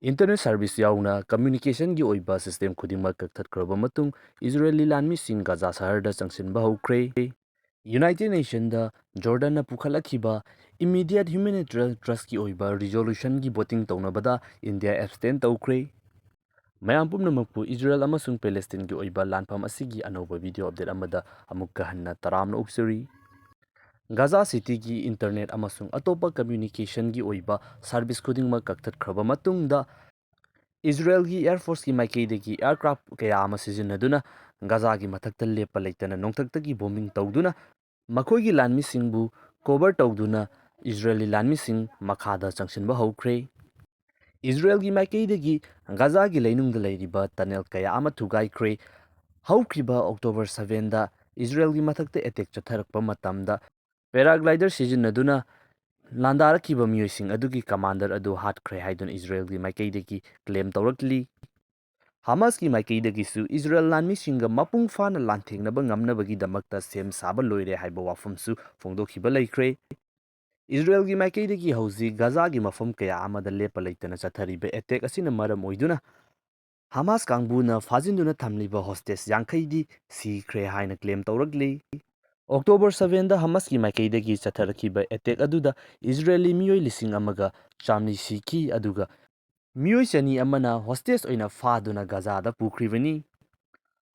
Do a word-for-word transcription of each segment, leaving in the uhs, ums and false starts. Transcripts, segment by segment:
Internet service ꯌꯥꯎꯅ ꯀꯝꯃ꯭ꯌꯨꯅꯤꯀꯦꯁꯟꯒꯤ ꯑꯣꯏꯕ system ꯈꯨꯗꯤꯡꯃꯛ ꯀꯛꯊꯠꯈ꯭ꯔꯕ ꯃꯇꯨꯡ, ꯏꯖꯔꯦꯜꯂꯤ ꯂꯥꯟꯃꯤꯁꯤꯡ ꯒꯥꯖꯥ ꯁꯍꯔꯗ ꯆꯪꯁꯤꯟꯕ ꯍꯧꯈ꯭ꯔꯦ꯫ ꯌꯨꯅꯥꯏꯇꯦꯗ ꯅꯦꯁꯟꯗ ꯖꯣꯔꯗꯟꯅ ꯄꯨꯈꯠꯂꯛꯈꯤꯕ ꯏꯃꯤꯗꯤꯌꯦꯠ ꯍ꯭ꯌꯨꯃꯦꯅꯤꯇꯦꯔꯤꯌꯟ ꯇ꯭ꯔꯁꯀꯤ ꯑꯣꯏꯕ ꯔꯤꯖꯣꯂꯨꯁꯟꯒꯤ ꯚꯣꯇꯤꯡ ꯇꯧꯅꯕꯗ ꯏꯟꯗꯤꯌꯥ ꯑꯦꯕꯁꯇꯦꯟ ꯇꯧꯈ꯭ꯔꯦ꯫ ꯃꯌꯥꯝ ꯄꯨꯝꯅꯃꯛꯄꯨ ꯏꯖꯔꯦꯜ ꯑꯃꯁꯨꯡ ꯄꯦꯂꯦꯁꯇꯤꯟꯒꯤ ꯑꯣꯏꯕ ꯂꯥꯟꯐꯝ ꯑꯁꯤꯒꯤ ꯑꯅꯧꯕ ꯚꯤꯗꯤꯑꯣ ꯑꯞꯗꯦꯠ ꯑꯃꯗ ꯑꯃꯨꯛꯀ ꯍꯟꯅ ꯇꯔꯥꯝꯅ ꯑꯣꯛꯆꯔꯤ꯫ ꯒꯥꯖꯥ ꯁꯤꯇꯤꯒꯤ ꯏꯟꯇꯔꯅꯦꯠ ꯑꯃꯁꯨꯡ ꯑꯇꯣꯞꯄ ꯀꯝꯃ꯭ꯌꯨꯅꯤꯀꯦꯁꯟꯒꯤ ꯑꯣꯏꯕ ꯁꯔꯚꯤꯁ ꯈꯨꯗꯤꯡꯃꯛ ꯀꯛꯊꯠꯈ꯭ꯔꯕ ꯃꯇꯨꯡꯗ, ꯏꯖꯔꯦꯜꯒꯤ ꯑꯦꯌꯔ ꯐꯣꯔꯁꯀꯤ ꯃꯥꯏꯀꯩꯗꯒꯤ ꯑꯦꯌꯔꯀ꯭ꯔꯥꯐ ꯀꯌꯥ ꯑꯃ ꯁꯤꯖꯤꯟꯅꯗꯨꯅ ꯒꯥꯖꯥꯒꯤ ꯃꯊꯛꯇ ꯂꯦꯞꯄ ꯂꯩꯇꯅ ꯅꯣꯡꯊꯛꯇꯒꯤ ꯕꯣꯝꯕꯤꯡ ꯇꯧꯗꯨꯅ ꯃꯈꯣꯏꯒꯤ ꯂꯥꯟꯃꯤꯁꯤꯡꯕꯨ ꯀꯣꯚꯔ ꯇꯧꯗꯨꯅ ꯏꯖꯔꯦꯜꯂꯤ ꯂꯥꯟꯃꯤꯁꯤꯡ ꯃꯈꯥꯗ ꯆꯪꯁꯤꯟꯕ ꯍꯧꯈ꯭ꯔꯦ꯫ ꯏꯖꯔꯦꯜꯒꯤ ꯃꯥꯏꯀꯩꯗꯒꯤ ꯒꯥꯖꯥꯒꯤ ꯂꯩꯅꯨꯡꯗ ꯂꯩꯔꯤꯕ ꯇꯅꯦꯜ ꯀꯌꯥ ꯑꯃ ꯊꯨꯒꯥꯏꯈ꯭ꯔꯦ꯫ ꯍꯧꯈꯤꯕ ꯑꯣꯛꯇꯣꯕꯔ ꯁꯚꯦꯟꯗ ꯏꯖꯔꯦꯜꯒꯤ ꯃꯊꯛꯇ ꯑꯦꯇꯦꯛ ꯆꯠꯊꯔꯛꯄ ꯃꯇꯝꯗ ꯄꯦꯔꯥꯒ꯭ꯂꯥꯏꯗꯔ ꯁꯤꯖꯤꯟꯅꯗꯨꯅ ꯂꯥꯟꯗꯥꯔꯛꯈꯤꯕ ꯃꯤꯑꯣꯏꯁꯤꯡ ꯑꯗꯨꯒꯤ ꯀꯃꯥꯟꯗꯔ ꯑꯗꯨ ꯍꯥꯠꯈ꯭ꯔꯦ ꯍꯥꯏꯗꯨꯅ ꯏꯖꯔꯦꯜꯒꯤ ꯃꯥꯏꯀꯩꯗꯒꯤ ꯀ꯭ꯂꯦꯝ ꯇꯧꯔꯛꯂꯤ꯫ ꯍꯃꯥꯁꯀꯤ ꯃꯥꯏꯀꯩꯗꯒꯤꯁꯨ ꯏꯖꯔꯦꯜ ꯂꯥꯟꯃꯤꯁꯤꯡꯒ ꯃꯄꯨꯡ ꯐꯥꯅ ꯂꯥꯟꯊꯦꯡꯅꯕ ꯉꯝꯅꯕꯒꯤꯗꯃꯛꯇ ꯁꯦꯝ ꯁꯥꯕ ꯂꯣꯏꯔꯦ ꯍꯥꯏꯕ ꯋꯥꯐꯝꯁꯨ ꯐꯣꯡꯗꯣꯛꯈꯤꯕ ꯂꯩꯈ꯭ꯔꯦ꯫ ꯏꯖꯔꯦꯜꯒꯤ ꯃꯥꯏꯀꯩꯗꯒꯤ ꯍꯧꯖꯤꯛ ꯒꯥꯖꯥꯒꯤ ꯃꯐꯝ ꯀꯌꯥ ꯑꯃꯗ ꯂꯦꯞꯄ ꯂꯩꯇꯅ ꯆꯠꯊꯔꯤꯕ ꯑꯦꯇꯦꯛ ꯑꯁꯤꯅ ꯃꯔꯝ ꯑꯣꯏꯗꯨꯅ ꯍꯃꯥꯁ ꯀꯥꯡꯕꯨꯅ ꯐꯥꯖꯤꯟꯗꯨꯅ ꯊꯝꯂꯤꯕ ꯍꯣꯁꯇꯦꯖ ꯌꯥꯡꯈꯩꯗꯤ ꯁꯤꯈ꯭ꯔꯦ ꯍꯥꯏꯅ ꯀ꯭ꯂꯦꯝ ꯇꯧꯔꯛꯂꯤ꯫ ꯑꯣꯛꯇꯣꯕꯔ ꯁꯚꯦꯟꯗ ꯍꯃꯥꯁꯀꯤ ꯃꯥꯏꯀꯩꯗꯒꯤ ꯆꯠꯊꯔꯛꯈꯤꯕ ꯑꯦꯇꯦꯛ ꯑꯗꯨꯗ ꯏꯖꯔꯦꯜꯂꯤ ꯃꯤꯑꯣꯏ ꯂꯤꯁꯤꯡ ꯑꯃꯒ ꯆꯥꯃꯔꯤ ꯁꯤꯈꯤ, ꯑꯗꯨꯒ ꯃꯤꯑꯣꯏ ꯆꯅꯤ ꯑꯃꯅ ꯍꯣꯁꯇꯦꯖ ꯑꯣꯏꯅ ꯐꯥꯗꯨꯅ ꯒꯥꯖꯥꯗ ꯄꯨꯈ꯭ꯔꯤꯕꯅꯤ꯫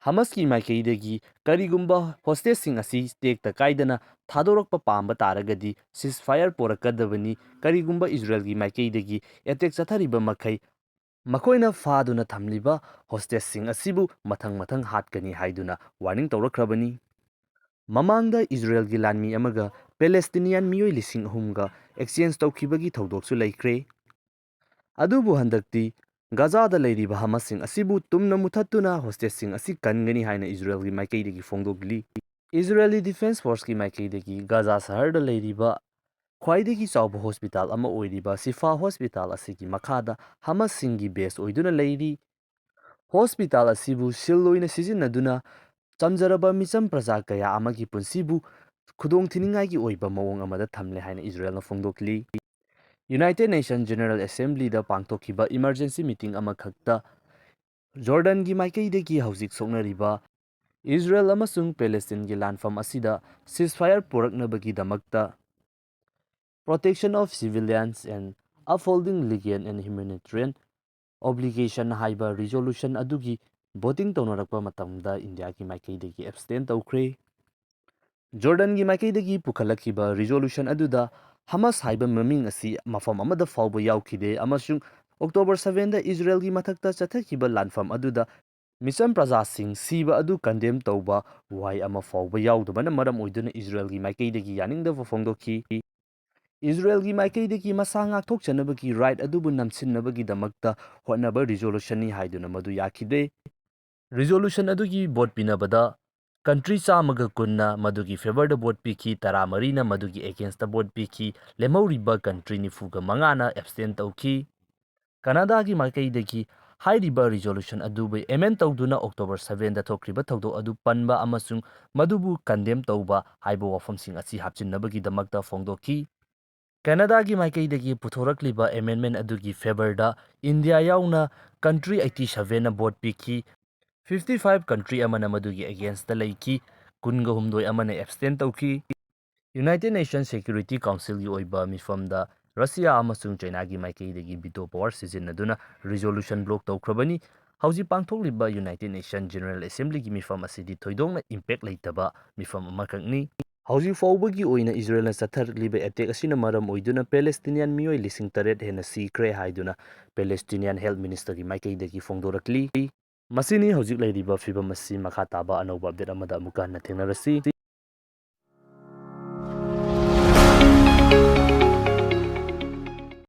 ꯍꯃꯥꯁꯀꯤ ꯃꯥꯏꯀꯩꯗꯒꯤ ꯀꯔꯤꯒꯨꯝꯕ ꯍꯣꯁꯇꯦꯖꯁꯤꯡ ꯑꯁꯤ ꯇꯦꯛꯇ ꯀꯥꯏꯗꯅ ꯊꯥꯗꯣꯔꯛꯄ ꯄꯥꯝꯕ ꯇꯥꯔꯒꯗꯤ ceasefire ꯄꯣꯔꯛꯀꯗꯕꯅꯤ, ꯀꯔꯤꯒꯨꯝꯕ ꯏꯖꯔꯦꯜꯒꯤ ꯃꯥꯏꯀꯩꯗꯒꯤ ꯑꯦꯇꯦꯛ ꯆꯠꯊꯔꯤꯕ ꯃꯈꯩ ꯃꯈꯣꯏꯅ ꯐꯥꯗꯨꯅ ꯊꯝꯂꯤꯕ ꯍꯣꯁꯇꯦꯖꯁꯤꯡ ꯑꯁꯤꯕꯨ ꯃꯊꯪ ꯃꯊꯪ ꯍꯥꯠꯀꯅꯤ ꯍꯥꯏꯗꯨꯅ ꯋꯥꯔꯅꯤꯡ ꯇꯧꯔꯛꯈ꯭ꯔꯕꯅꯤ꯫ ꯃꯃꯥꯡꯗ ꯏꯖꯔꯦꯜꯒꯤ ꯂꯥꯟꯃꯤ ꯑꯃꯒ ꯄꯦꯂꯦꯁꯇꯤꯅꯤꯌꯥꯟ ꯃꯤꯑꯣꯏ ꯂꯤꯁꯤꯡ ꯑꯍꯨꯝꯒ ꯑꯦꯛꯁꯆꯦꯟꯖ ꯇꯧꯈꯤꯕꯒꯤ ꯊꯧꯗꯣꯛꯁꯨ ꯂꯩꯈ꯭ꯔꯦ꯫ ꯑꯗꯨꯕꯨ ꯍꯟꯗꯛꯇꯤ ꯒꯥꯖꯥꯗ ꯂꯩꯔꯤꯕ ꯍꯃꯥꯁꯁꯤꯡ ꯑꯁꯤꯕꯨ ꯇꯨꯝꯅ ꯃꯨꯊꯠꯇꯨꯅ ꯍꯣꯁꯇꯦꯖꯁꯤꯡ ꯑꯁꯤ ꯀꯟꯒꯅꯤ ꯍꯥꯏꯅ ꯏꯖꯔꯦꯜꯒꯤ ꯃꯥꯏꯀꯩꯗꯒꯤ ꯐꯣꯡꯗꯣꯛꯂꯤ꯫ ꯏꯖꯔꯦꯜꯂꯤ ꯗꯤꯐꯦꯟꯁ ꯐꯣꯔꯁꯀꯤ ꯃꯥꯏꯀꯩꯗꯒꯤ ꯒꯥꯖꯥ ꯁꯍꯔꯗ ꯂꯩꯔꯤꯕ ꯈ꯭ꯋꯥꯏꯗꯒꯤ ꯆꯥꯎꯕ ꯍꯣꯁꯄꯤꯇꯥꯜ ꯑꯃ ꯑꯣꯏꯔꯤꯕ ꯁꯤꯐꯥ ꯍꯣꯁꯄꯤꯇꯥꯜ ꯑꯁꯤꯒꯤ ꯃꯈꯥꯗ ꯍꯃꯥꯁꯁꯤꯡꯒꯤ ꯕꯦꯖ ꯑꯣꯏꯗꯨꯅ ꯂꯩꯔꯤ꯫ ꯍꯣꯁꯄꯤꯇꯥꯜ ꯑꯁꯤꯕꯨ ꯁꯤꯜ ꯑꯣꯏꯅ ꯁꯤꯖꯤꯟꯅꯗꯨꯅ ꯆꯝꯖꯔꯕ ꯃꯤꯆꯝ ꯄ꯭ꯔꯖꯥ ꯀꯌꯥ ꯑꯃꯒꯤ ꯄꯨꯟꯁꯤꯕꯨ ꯈꯨꯗꯣꯡꯊꯤꯅꯤꯡꯉꯥꯏꯒꯤ ꯑꯣꯏꯕ ꯃꯑꯣꯡ ꯑꯃꯗ ꯊꯝꯂꯦ ꯍꯥꯏꯅ ꯏꯖꯔꯦꯜꯅ ꯐꯣꯡꯗꯣꯛꯂꯤ꯫ United Nations General Assemblyꯗ ꯄꯥꯡꯊꯣꯛꯈꯤꯕ emergency meeting ꯑꯃꯈꯛꯇ ꯖꯣꯔꯗꯥꯟꯒꯤ ꯃꯥꯏꯀꯩꯗꯒꯤ ꯍꯧꯖꯤꯛ ꯁꯣꯛꯅꯔꯤꯕ ꯏꯖꯔꯦꯜ ꯑꯃꯁꯨꯡ ꯄꯦꯂꯦꯁꯇꯤꯟꯒꯤ ꯂꯥꯟꯐꯝ ꯑꯁꯤꯗ ceasefire ꯄꯨꯔꯛꯅꯕꯒꯤꯗꯃꯛꯇ Protection of Civilians and Upholding Legal and Humanitarian Obligation ꯍꯥꯏꯕ resolution ꯑꯗꯨꯒꯤ voting ꯇꯧꯅꯔꯛꯄ ꯃꯇꯝꯗ ꯏꯟꯗꯤꯌꯥꯒꯤ ꯃꯥꯏꯀꯩꯗꯒꯤ abstain ꯇꯧꯈ꯭ꯔꯦ꯫ ꯖꯣꯔꯗꯥꯟꯒꯤ ꯃꯥꯏꯀꯩꯗꯒꯤ ꯄꯨꯈꯠꯂꯛꯈꯤꯕ resolution ꯑꯗꯨꯗ ꯍꯃꯥꯁ ꯍꯥꯏꯕ ꯃꯃꯤꯡ ꯑꯁꯤ ꯃꯐꯝ ꯑꯃꯗ ꯐꯥꯎꯕ ꯌꯥꯎꯈꯤꯗꯦ ꯑꯃꯁꯨꯡ October sevenꯗ ꯏꯖꯔꯦꯜꯒꯤ ꯃꯊꯛꯇ ꯆꯠꯊꯈꯤꯕ ꯂꯥꯟꯐꯝ ꯑꯗꯨꯗ ꯃꯤꯆꯝ ꯄ꯭ꯔꯖꯥꯁꯤꯡ ꯁꯤꯕ ꯑꯗꯨ condemn ꯇꯧꯕ ꯋꯥꯍꯩ ꯑꯃ ꯐꯥꯎꯕ ꯌꯥꯎꯗꯕꯅ ꯃꯔꯝ ꯑꯣꯏꯗꯨꯅ ꯏꯖꯔꯦꯜꯒꯤ ꯃꯥꯏꯀꯩꯗꯒꯤ ꯌꯥꯅꯤꯡꯗꯕ ꯐꯣꯡꯗꯣꯛꯈꯤ꯫ ꯏꯖꯔꯦꯜꯒꯤ ꯃꯥꯏꯀꯩꯗꯒꯤ ꯃꯁꯥ ꯉꯥꯛꯊꯣꯛꯆꯅꯕꯒꯤ right ꯑꯗꯨꯕꯨ ꯅꯝꯁꯤꯟꯅꯕꯒꯤꯗꯃꯛꯇ ꯍꯣꯠꯅꯕ resolutionꯅꯤ ꯍꯥꯏꯗꯨꯅ ꯃꯗꯨ ꯌꯥꯈꯤꯗꯦ꯫ Resolution ꯑꯗꯨꯒꯤ vote ꯄꯤꯅꯕꯗ country ꯆꯥꯝꯃꯒ ꯀꯨꯟꯅ ꯃꯗꯨꯒꯤ favourꯗ vote ꯄꯤꯈꯤ, ꯇꯔꯥꯃꯔꯤꯅ ꯃꯗꯨꯒꯤ againstꯇ vote ꯄꯤꯈꯤ, ꯂꯦꯝꯍꯧꯔꯤꯕ country ꯅꯤꯐꯨꯒ ꯃꯉꯥꯅ abstain ꯇꯧꯈꯤ꯫ ꯀꯅꯥꯗꯥꯒꯤ ꯃꯥꯏꯀꯩꯗꯒꯤ ꯍꯥꯏꯔꯤꯕ resolution ꯑꯗꯨꯕꯨ amend ꯇꯧꯗꯨꯅ October sevenꯗ ꯊꯣꯛꯈ꯭ꯔꯤꯕ ꯊꯧꯗꯣꯛ ꯑꯗꯨ ꯄꯟꯕ ꯑꯃꯁꯨꯡ ꯃꯗꯨꯕꯨ condemn ꯇꯧꯕ ꯍꯥꯏꯕ ꯋꯥꯐꯝꯁꯤꯡ ꯑꯁꯤ ꯍꯥꯞꯆꯤꯟꯅꯕꯒꯤꯗꯃꯛꯇ ꯐꯣꯡꯗꯣꯛꯈꯤ꯫ ꯀꯅꯥꯗꯥꯒꯤ ꯃꯥꯏꯀꯩꯗꯒꯤ ꯄꯨꯊꯣꯔꯛꯂꯤꯕ amendment ꯑꯗꯨꯒꯤ favourꯗ ꯏꯟꯗꯤꯌꯥ ꯌꯥꯎꯅ country eighty sevenꯅ vote ꯄꯤꯈꯤ, fifty five country ꯑꯃꯅ ꯃꯗꯨꯒꯤ againstꯇ ꯂꯩꯈꯤ, ꯀꯨꯟꯒ ꯍꯨꯝꯗꯣꯏ ꯑꯃꯅ abstain ꯇꯧꯈꯤ꯫ United Nations Security Councilꯒꯤ ꯑꯣꯏꯕ ꯃꯤꯐꯝꯗ ꯔꯁꯤꯌꯥ ꯑꯃꯁꯨꯡ ꯆꯥꯏꯅꯥꯒꯤ ꯃꯥꯏꯀꯩꯗꯒꯤ veto power ꯁꯤꯖꯤꯟꯅꯗꯨꯅ resolution block ꯇꯧꯈ꯭ꯔꯕꯅꯤ꯫ ꯍꯧꯖꯤꯛ ꯄꯥꯡꯊꯣꯛꯂꯤꯕ United Nations General Assemblyꯒꯤ ꯃꯤꯐꯝ ꯑꯁꯤꯗꯤ ꯊꯣꯏꯗꯣꯛꯅ impact ꯂꯩꯇꯕ ꯃꯤꯐꯝ ꯑꯃꯈꯛꯅꯤ꯫ ꯍꯧꯖꯤꯛ ꯐꯥꯎꯕꯒꯤ ꯑꯣꯏꯅ ꯏꯖꯔꯦꯜꯅ ꯆꯠꯊꯔꯛꯂꯤꯕ attack ꯑꯁꯤꯅ ꯃꯔꯝ ꯑꯣꯏꯗꯨꯅ Palestinian ꯃꯤꯑꯣꯏ ꯂꯤꯁꯤꯡ ꯇꯔꯦꯠ ꯍꯦꯟꯅ ꯁꯤꯈ꯭ꯔꯦ ꯍꯥꯏꯗꯨꯅ Palestinian Health Ministerꯒꯤ ꯃꯥꯏꯀꯩꯗꯒꯤ ꯐꯣꯡꯗꯣꯔꯛꯂꯤ꯫ ꯃꯁꯤꯅꯤ ꯍꯧꯖꯤꯛ ꯂꯩꯔꯤꯕ ꯐꯤꯕꯝ ꯑꯁꯤ꯫ ꯃꯈꯥ ꯇꯥꯕ ꯑꯅꯧꯕ update ꯑꯃꯗ ꯑꯃꯨꯛꯀ ꯍꯟꯅ ꯊꯦꯡꯅꯔꯁꯤ꯫